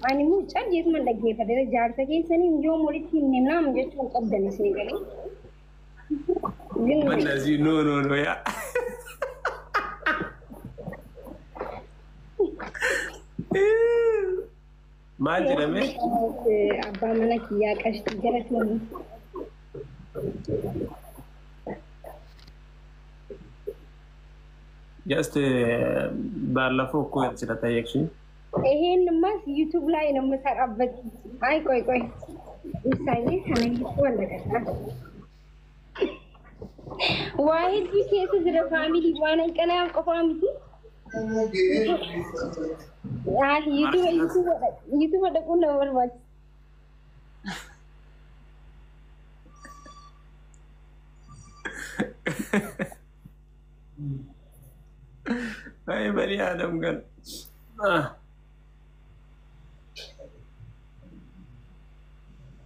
Ani immoo cal jeetuma dhaggeeffadhe jaarsa keessanii yoom walitti hin himnaam jechuun qabdan isin galee. Manna no no no yaa. Maal jedhame? Abbaa mana kiyyaa qashtii gara keenya. Just ባለፈው እኮ ስለጠየቅሽኝ ይሄንማ ዩቱብ ላይ ነው የምሰራበት። አይ ቆይ ቆይ ምሳሌ waa hedduu keessa jira faamilii waan hanqanaa qofaa miti. Yuutuuba dhaquun nama barbaachisa. Ay bani Adam kan.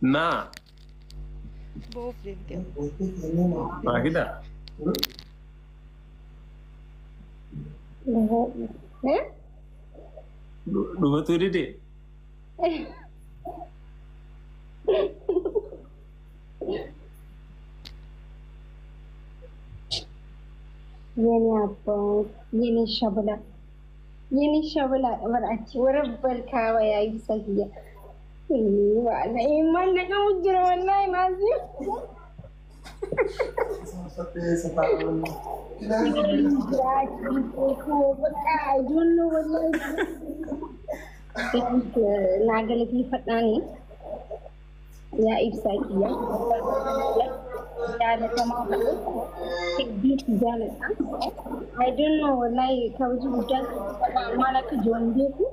Na. Boof deemte. Maakida? Dhumatu dide? የኔ አባት የኔ ሸበላ የኔ ሸበላ በራች ወረበል ካባ ያ ይብሰልያ ማነቀሙ ጅረ ወላሂ ማዚ naa yaa ibsaa kiyya jaalatamaa ta'e hedduutti jaaladha. I don't know wallahi kabaja guddaa maal akka jiran beeku.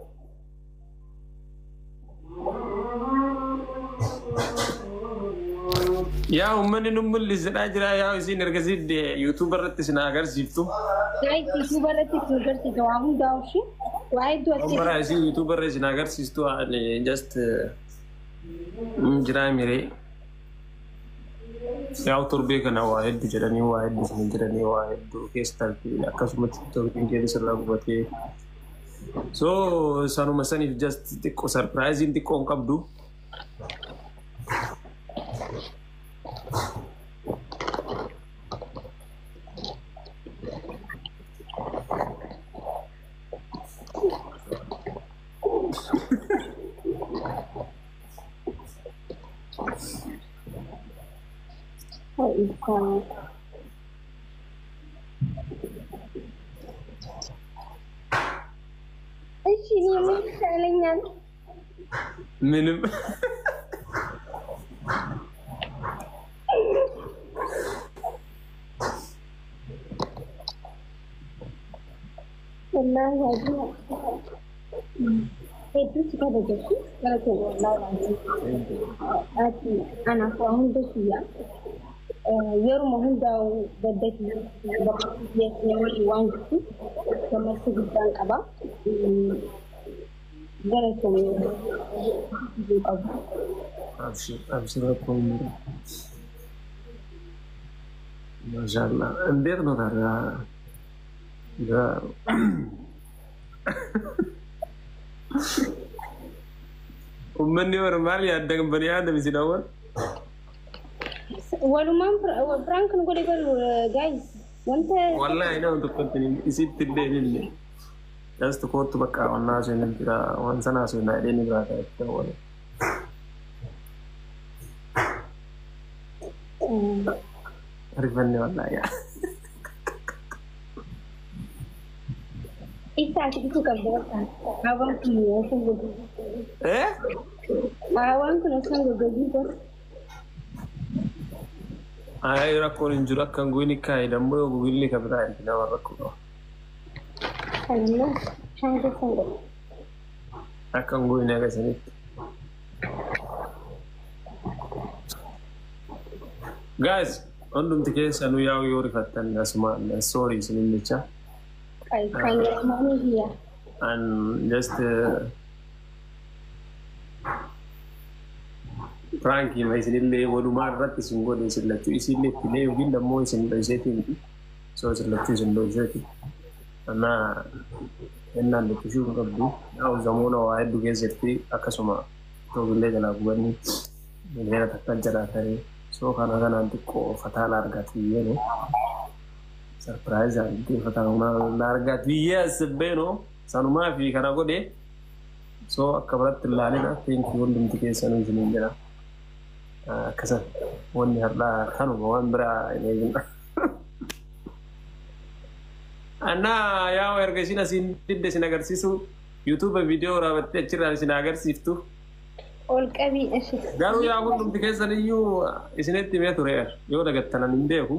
Yaa uummanni nu mul'isedhaa jira yaa isin ergasii yuutuuba irratti isin agarsiiftu. Guys yuutuuba irratti isin agarsiisa waa hundaa ishee waa hedduu as Ummara isin yuutuuba irra isin agarsiistu ani just jira miree. Yaa torbee kana waa hedduu jedhanii waa hedduu isin jedhanii waa hedduu keessa akkasumatti torbeen keessa irraa gubatee. So sanuma saniif just xiqqoo sarpiraayiziin xiqqoo hin qabdu. እሺ እኔ ምን ይሻለኛል? ምንም ወላሂ hedduu si kabajatu gara keenya wallaahi ati anaaf waa hunda kiyya yeruma hundaa'u gadda kiyya waliin waan jirtu gammachuu guddaan qaba. Gara keenya qabu. Abshir abshir rakkoon hin ማሻአላህ እንዴት ነው ታዲያ? Uummanni maal yaaddan bani aadam isin awwal? Walumaan prank nu godhe garuu guys wanta Wallahi nama tokkotti isitti illee illee. Just kootu bakka wannaa seenan jira waan sanaa seenaa jedhee ni biraa ta'e wali. Rifanne wallahi yaa. Ibsa ati bituu qabda bakka haawaan kun osoo gogogu. Eh? Haawaan kun osoo gogogu godhu. Ay rakkoon hin jiru akka hin goyni kaa'e dammoo yoo gugilli ka biraa hin nama rakkoo qaba. Kanammoo bishaan keessan godhu. Akka hin goyne agarsiisanitti. Guys, hundumti keessanuu yaa'u yoo rifattan asumaan sorry isiniin jecha. Kaameraamaanii kiyya. And just Prank ma isinillee walumaa irratti isin godhe isin lachuu isinillee ittilee yookiin dammoo isin dho'iseeti miti. So isin lachuu isin dho'iseeti. Anaa Kennaan dubbisuu hin qabdu. Yaa'u zamoona waa hedduu keessatti akkasuma toogillee jalaa gubanni miliyoona takka jalaa taree soo kana kanaan xiqqoo fataa la argaat biyyee no. Sarpiraayiz argitee fataa la argaat biyyee asbee no. Sanumaa fi kana godhe soo akka biratti ilaalina teenkii hundumti keessanuu isiniin jedha. Akkasan wanni har'aa kanuma waan biraa hin eegna. Annaa yaa'u erga isin asiin didde isin agarsiisu YouTube viidiyoo waraabattee achirraan isin agarsiiftu. Ol qabii ishee. Garuu yaa hundumti keessan iyyuu isinitti himee ture yoo dagattanan hin beeku.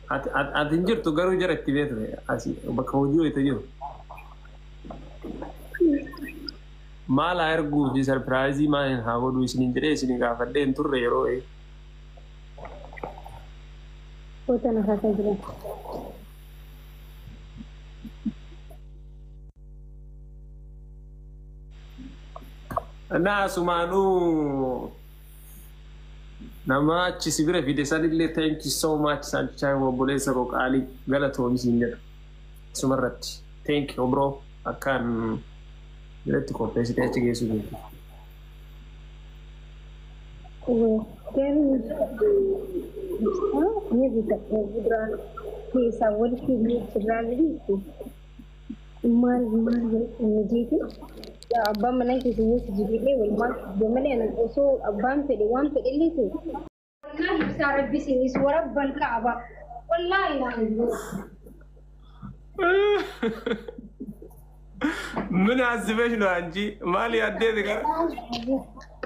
Ati hin jirtu garuu jara itti himee ture asii bakka hojii wayita jiru. Maal haa erguu fi sarpiraayizii maal haa godhuu isiniin jedhee isin gaafadhee hin turre yeroo ee. Foto na kaasaa jiran. Annaa asumaanuu nama achi si bira fide sanillee thank you so much Sanchaa obboleessa koo qaalii galatoomi siin jedha. Asumarratti thank you bro akkaan biratti qopheessitee achi geessuu beeku. Ni bitadha duraan keessaa walitti sirraa bitu maal maal mijeeti abbaan manaa keessa yoo si jibilee walumaan malee osoo abbaan fedhe waan fedhe illee ta'e. Wallaahi ibsaa rabbi sinis warabbal kaaba wallaahi naan ምን አስበሽ ነው አንቺ? ማል ያደት ጋር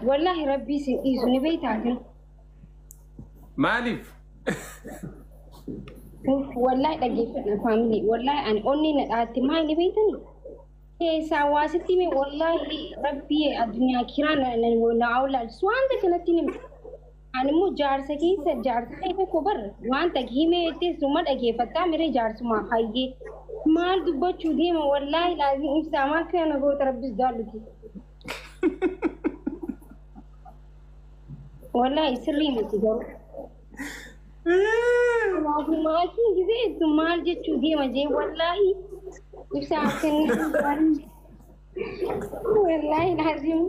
Wallaahi rabbi sin dhiisu ni beektaa jiru. Maaliif? Wallaahi dhaggeeffadha faamilii. Wallaahi ani onni na dhaatti maal ni beektani? Keessaa waa sitti hime wallaahi rabbii addunyaa kiraa na awlaalchisu wanta kanatti hime. Ani immoo jaarsa keessa jaarsa ta'e tokko bar wanta himee jettee suma dhaggeeffattaa miree jaarsuma hayyee maal dubbachuu deema wallaahi laazim ibsaa maal kana goota rabbis jaalluti. Wallaahi sirrii miti garuu. Kanaafuu maatiin gisee hedduu maal jechuu deema jee wallaahi ibsaa kennu wallaahi laazim.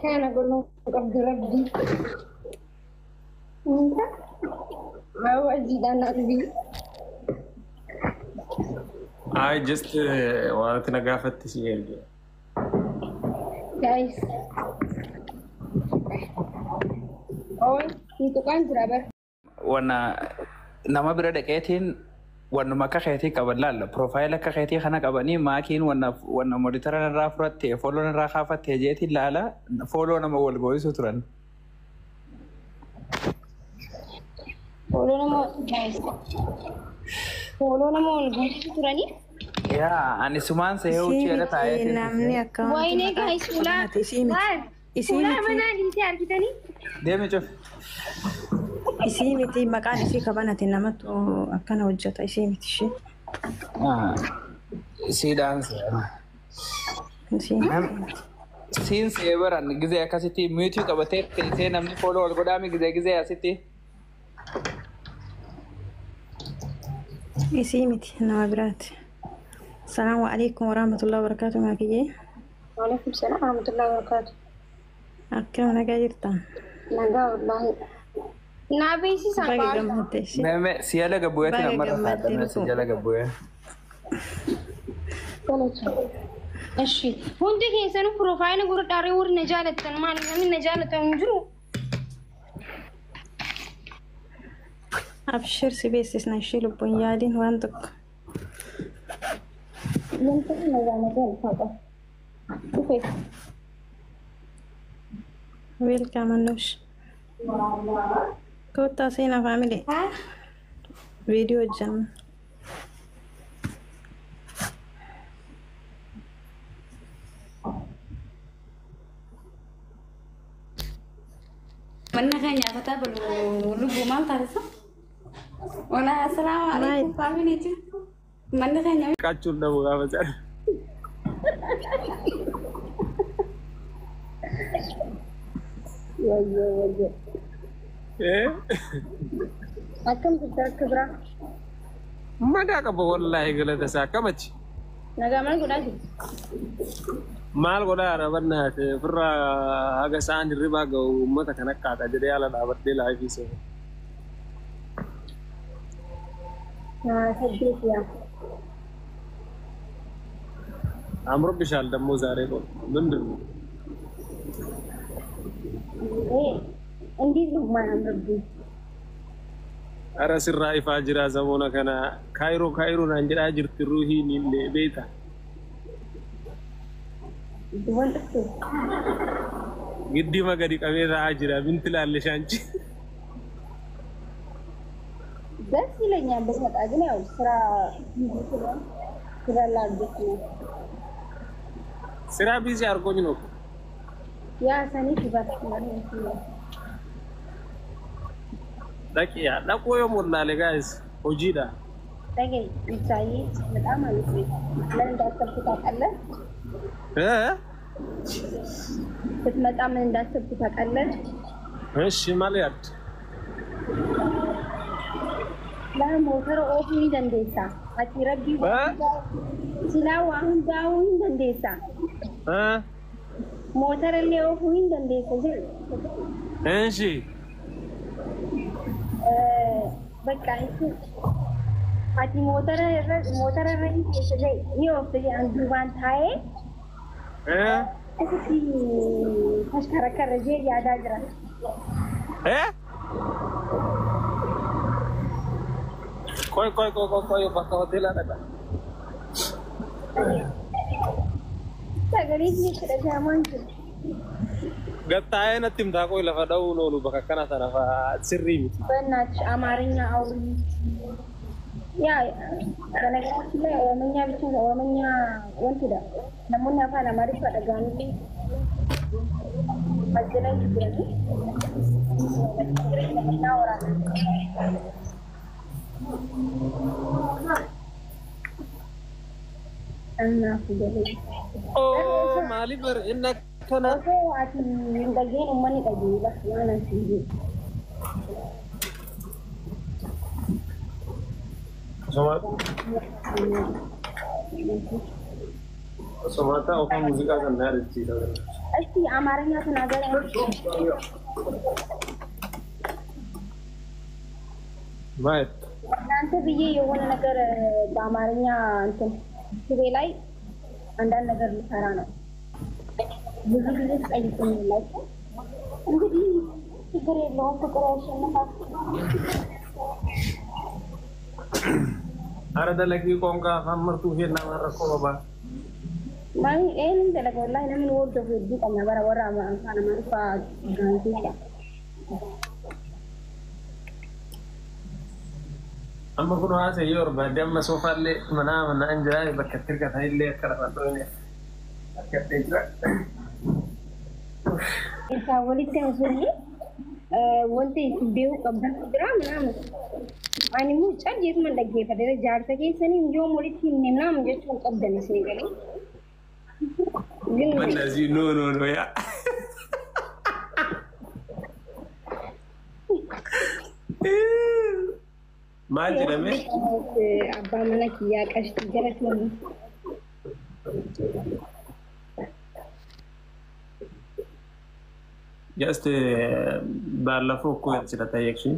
Kana godhuu qabdu rabbi. Hojiidhaan rabbi. I just waan na gaafatte si erge. Guys. Oi, ni tuqaan jira bar. Wanna nama bira dhaqeetiin wannuma akka keetii qaban laalla profile akka keetii kana qabanii maakiin wanna wanna monitor irraa fudhatte follow irraa kaafatte jeetiin laala follow nama wal gooyisu turan. Follow nama guys. Follow nama wal gooyisu turanii. Yaa ani sumaan sehee uchi irra taa'eetiin. Namni akkaawwantii Wayinee guys fuula. Isii miti. Isii Fuula miti. manaa dhiisee argitanii. Deemi cuf. Isii miti maqaan isii kabanate namatu akkana hojjeta isii miti ishee. Siidhaan se'ama. Isii miti. Siin se'ee baran gizee akkasitti mute qabatee teessee namni follow wal godhaami gizee gizee asitti. Isii miti nama biraati. Salaamu alaikum warahmatullahi wabarakatuh maakiyyee. Waalaikum salaam warahmatullahi wabarakatuh. Akkam nagaa jirta? Nagaa wallaahi. Naa beeksisaa Baga baala. gammadde ishee. Meme si jala gabbu'eetti Baga namarra gammadde taa'ame si lubbuu. jala gabbu'ee. Eshi hundi keessanuu profile gurguddaa warri na jaalattan maal namni na jaalatan hin jiru. Abshir si beeksisna ishee lubbuun yaadiin waan tokko. Wanta nagaa nagaa ulfaata. Dhufe. Welcome Anush. Kottaa seenaa family. Viidiyoo hojjama. Manna kan nyaata balu lubbuu maal taasisa? Wala assalaamu alaikum family Manni keenya Qaachuun dhabu gaafa jedhan. Wayyoo wayyoo. Eh? Akkam jirta akka biraa? Nagaa qaba wallaahi galata isaa akkamati. Nagaa maal godhaa jirtu? Maal godhaa rabannaate ofirraa haga isaan hirribaa ga'u uummata kan akkaata jedhee haala dhaabadhee laayifii seene. 8 yaa. አምሮብሻል ደግሞ ዛሬ ነው ምንድን ነው? እንዴት ነው የማያምርብኝ? ኧረ sirraa ifaa jira zamoona kana kaayiroo kaayiroo naan jedhaa jirti ruuhiin illee beekta. Duban dhufte. Giddima gadi qabee taa'aa jira binti laalle shaanchi. ደስ ይለኛል ብትመጣ፣ ግን ያው ስራ ስራ ላግዝ ነው። ስራ busy አድርጎኝ ነው እኮ። ያ ሰኔ ሲባት ማለት ነው። Dhaqi dhaquu yoo mollaale guys hojiidha. Dhagaye ይታዬ በጣም አሪፍ ነው። ምን እንዳሰብኩ ታውቃለህ? እ ስትመጣ ምን እንዳሰብኩ ታውቃለህ? እሺ maal yaadde? Laa motora oofuu ni dandeessa. Ati rabbii silaa waa hundaa'uu hin dandeessa. እ Motora illee oofuu hin dandeessa jedhu. እሺ በቃ ati motora irra motora irra hin teessa jedhe ni oofta jedhan duubaan taa'ee እ asitti tashkarakkarra jee yaadaa jira. እ ቆይ ቆይ ቆይ ቆይ ቆይ bakka hoteelaa dhaqa. Sagalee jechuudha jaamaan jiru. Gattaa'ee natti himtaa qoy lafa dha'uun oolu bakka akkana tana fa'aa sirrii miti. በእናትሽ አማርኛ አውሪ። ያ በነገራችን ላይ ኦሮምኛ ብቻ ኦሮምኛ ወንትዳ namoonni afaan Amaariffaa dhaga'anillee majjala jirani waraana. Kanaaf galee. Oo maaliif bar inni akkana Osoo ati hin dhageen uummanni dhagee lafa waan ati hin jedhu. Osoma ta'u afaan muuziqaa kan na yaadachiisa. እስቲ አማርኛ ተናገር። ማየት እናንተ ብዬ የሆነ ነገር በአማርኛ እንትን ቱቤ ላይ አንዳንድ ነገር ልሰራ ነው። ብዙ ጊዜ ትጠይቁኛላችሁ። እንግዲህ ችግር የለውም ፍቅር ያሸንፋል። Ara dalagii qoonqaa afaan martuu fi namaan rakkoo qabaa. Maal eenyuun dalaga wallaahi namni hordofu hedduu qabna bara warra afaan Amaariffaa gaanteessa. Amma kun haasa yoo barbaadde amma soofaallee manaa manaan jira bakka itti hirkatanillee akka lafaan dhoofne harkadhee jira. Isaa walitti haasofne wanta isin beekuu qabdan jira ምናምን. Ani immoo calleetuma dhaggeeffadhe jaarsa keessanii yoom walitti himne ምናምን jechuun qabdan isin galee. ግን Mannazi no no no yaa. Maal jedhame? Abbaa mana kiyyaa qashtii jala turan. Just ባለፈው እኮ ስለጠየቅሽኝ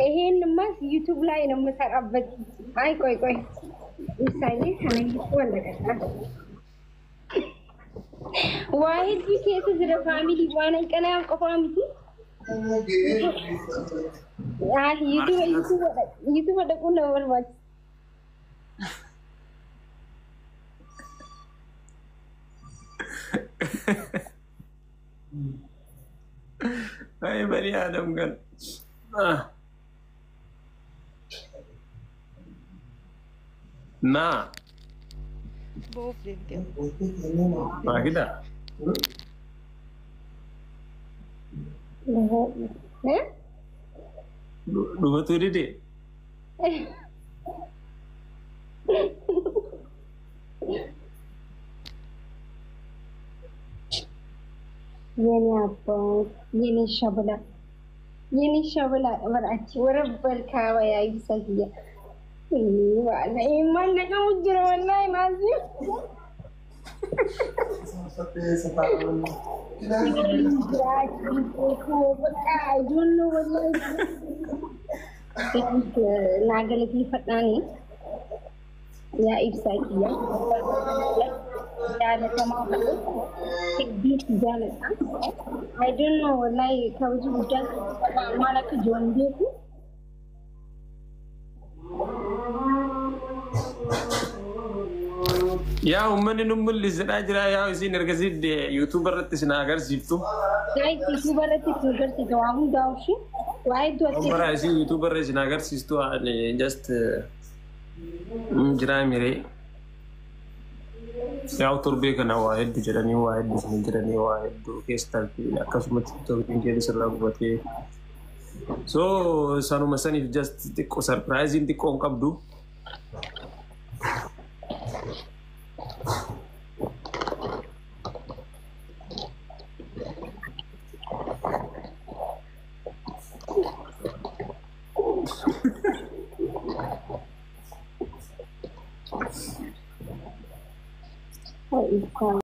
ይሄንማ ዩቱብ ላይ ነው የምሰራበት። አይ ቆይ ቆይ ምሳሌ ወለቀ waa hedduu keessa jira faamilii waan hanqanaa qofaa miti. Yuutuuba dhaquun nama barbaachisa. Ay bani Adam kan. Na Boof deemte. Maakida. Eh? Dhufatu dide. የኔ አባት የኔ ሸበላ የኔ ሸበላ በራች ወረበል ካባ ያ ይብሳክያ Maal naqamu jira wallaahi maasii. Naa galateeffadhaani yaa ibsaa kiyya jaalatamaa ta'e hedduutti jaaladha. I don't know, wallahi kabaja guddaa maal akka jiran beeku. Yaa uummanni nu mul'isedhaa jira, yaa isin ergasii yuutuuba irratti isin agarsiiftu. Guys, yuutuuba irratti isin agarsiisa waa hundaa ishee waa hedduu as Bara isin yuutuuba irra isin agarsiistu ani just jiraa miree. Yaa torbee kana waa hedduu jedhanii waa hedduu isin jedhanii waa hedduu keessa tartii akkasumatti torbeen keessa irraa gubatee. So sanuma saniif just xiqqoo sarpiraayiziin xiqqoo hin qabdu. Ibsaa.